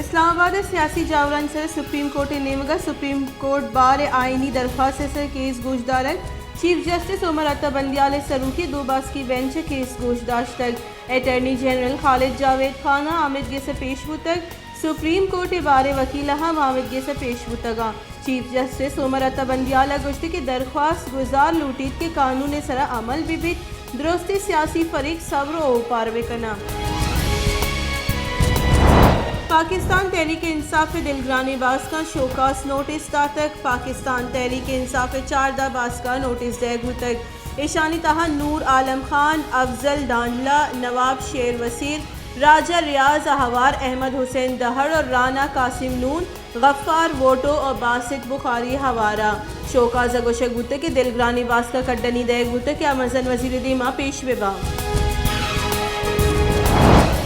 اسلام آباد ء سیاسی جاورانی سر ء سپریم کورٹ ء نیمگ ء سپریم کورٹ بار ء آئینی درخواست ء سر کیس گوشدارگ، چیف جسٹس عمر عطا بندیال ء سروکی ء دو باسکی بینچ ء کیس گوشداشتگ۔ اٹارنی جنرل خالد جاوید خان ء آمدگس ء پیش بوتگ۔ سپریم کورٹ ء بار ء وکیل ء ہم آمدگس ء پیش بوتگ انت۔ چیف جسٹس عمر عطا بندیال ء گوشت کہ درخواست گزار لوٹیت کہ قانون ء سرا عمل بہ بیت، درستیں سیاسی فریق صبر ء اوپار بہ کناں۔ پاکستان تحریک انصاف ء دلگرانیں باسکاں شوکاس نوٹس داتگ۔ پاکستان تحریک انصاف ء چاردہ باسکاں نوٹس دئیگ بوتگ۔ ایشانی تہا نور عالم خان، افضل ڈانڈلہ، نواب شیر وسیر، راجہ ریاض ء ہوار احمد حسین دہڑ اور رانا قاسم نون، غفار ووٹو اور باسط بخاری ہوارا۔ شوکاز ء گوشگ بوتگ کہ دلگرانی باسک ء کڈنی دئیگ بوتگ کہ آ مزن وزیر ء دیما پیش بہ باں۔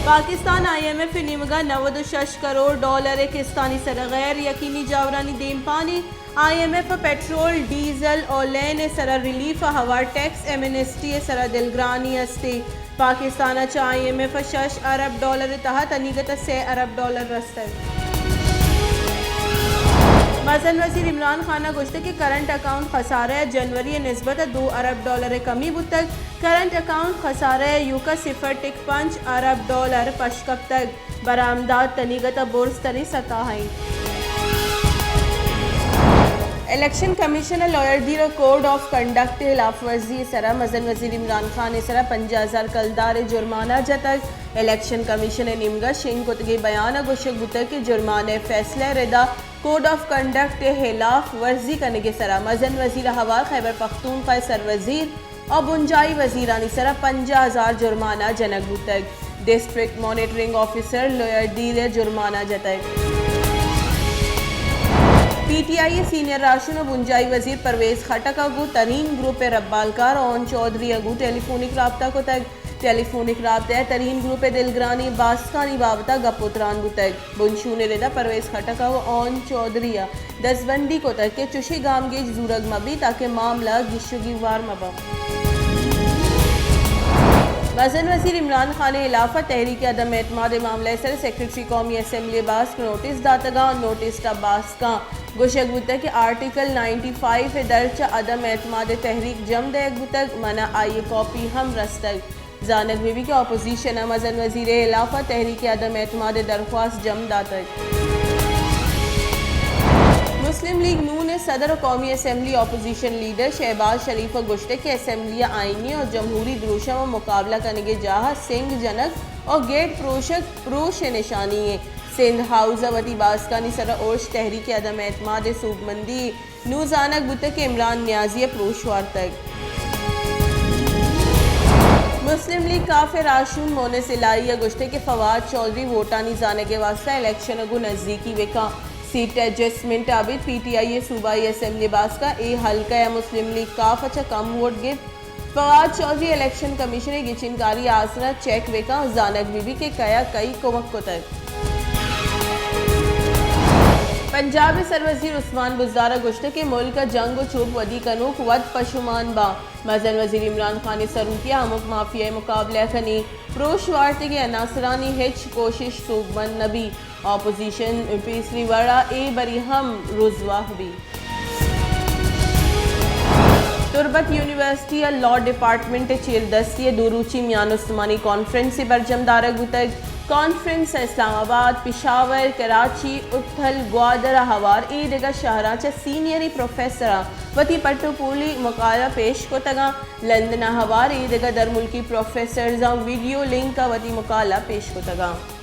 پاکستان آئی ایم ایف ء نیمگا نود و شش کروڑ ڈالر ء قسطانی سر ء غیر یقینی جاورانی دیمپانی۔ آئی ایم ایف ء پیٹرول، ڈیزل اور لین ء سرا ریلیف ء ہوار ٹیکس ایمنسٹی ء سرا دلگرانی است۔ پاکستان ء چہ آئی ایم ایف ء شش ارب ڈالر ء تہا تنیگت ء سے ارب ڈالر رستگ۔ مزن وزیر عمران خان ء گوشتگ کہ کرنٹ اکاؤنٹ خسارہ ء جنوری ء نسبت ء دو ارب ڈالر ء کمی بوتگ۔ کرنٹ اکاؤنٹ خسارہ ء ایوکا صفر ٹک پنچ ارب ڈالر پش کپتگ۔ برآمدات تنیگت ء برز تریں سطح ء انت۔ الیکشن کمیشن ء لوئر دیر ء کوڈ آف کنڈکٹ ء ہلاف ورزی ء سرا مزن وزیر عمران خان ء سرا پنجاہ ہزار کلدار ء جرمانہ جتگ۔ الیکشن کمیشن ء نیمگا شنگ کتگیں بیان ء گوشگ بوتگ کہ جرمانہ ء فیصلہ ء ردا کوڈ آف کنڈکٹ ء ہلاف ورزی کنگ ء سرا مزن وزیر ء ہوار خیبر پختونخوا ء سروزیر ء بنجاہی وزیرانی سرا پنجاہ ہزار جرمانہ جنگ بوتگ۔ ڈسٹرکٹ مانیٹرنگ آفیسر لوئر دیر ء جرمانہ جتگ۔ پی ٹی آئی ء سینئر راہشون ء بنجاہی وزیر پرویز خٹک ء گوں ترین گروپ ء ربالکار آن چوہدری ء گوں ٹیلی فونک رابطہ کتگ۔ ٹیلی فونک رابطہ ء ترین گروپ ء دلگرانی باسکانی بابت ء گپ ء تران بوتگ۔ بنشون ء ردا پرویز خٹک ء آن چوہدری ء دزبندی کتگ کہ چشیں گامگیج زورگ مہ بیت تاکہ معاملہ گیشگی وار مہ بنت۔ مزن وزیر عمران خان ء ہلاف ء تحریک عدم اعتماد ء معاملہ ء سر سیکرٹری قومی اسمبلی ء باسک نوٹس داتگ ء نوٹس ء باسکاں گوشگ بوتگ کہ آرٹیکل نائنٹی فائیو ء درچ ء عدم اعتماد ء تحریک جم دئیگ بوتگ، من ء آئی ء کاپی ہم رستگ۔ زانگ بہ بیت کہ اپوزیشن ء مزن وزیر ء ہلاف ء تحریک عدم اعتماد ء درخواست جم داتگ۔ مسلم لیگ نون ء صدر ء قومی اسمبلی اپوزیشن لیڈر شہباز شریف ء گوشتگ کہ اسمبلی ء آئینی اور جمہوری دروشم ء مقابلہ کنگ ء جاہ ء سنگ جنگ اور گیٹ پروشگ پروش ء نشانی ء سندھ ہاؤس ء وتی باسکانی سر ء ارش تحریک عدم اعتماد ء سوبمندی نوں زانگ بوتگ کہ عمران نیازی ء پروش وارتگ۔ مسلم لیگ کاف ء راہشون مونس الہی ء گوشتگ کہ فواد چوہدری ووٹانی زانگ ء واستہ الیکشن ء گوں نزیکی بکاں، سیٹ ایڈجسٹمنٹ ء ابید پی ٹی آئی ء صوبائی اسمبلی باسکاں اے حلقہ ء مسلم لیگ کاف ء چہ کم ووٹ گپت۔ فواد چوہدری الیکشن کمیشن ء گچینکاری آسرا چیک بکاں، زانگ بہ بیت کہ کیا کئی کمک کتگ۔ پنجاب ء سروزیر عثمان بزدار ء گوشتگ کہ ملک ء جنگ ء چوپ ودی کنوک وت پشومان باں۔ مزن وزیر عمران خان ء سروکی ء ہمک مافیا ء مقابلہ ء کنی پروش وارتگیں عناصرانی ہچ کوشش سوبمند نہ بیت۔ اپوزیشن پیسری وڑ ء اے بری ہم رزواہ بیت۔ تربت یونیورسٹی ء لاء ڈیپارٹمنٹ ء چیر دستی ء دو روچی میان استمانی کانفرنسے برجم دارگ بوتگ۔ کانفرنس ء اسلام آباد، پشاور، کراچی، اتھل، گوادر ء ہوار اے دگہ شہراں چہ سینئریں پروفیسراں وتی پٹ ء پولی مقالہ پیش کتگ انت۔ لندن ء ہوار اے دگہ درملکی پروفیسرزاں ویڈیو لنک ء وتی مقالہ پیش کتگ انت۔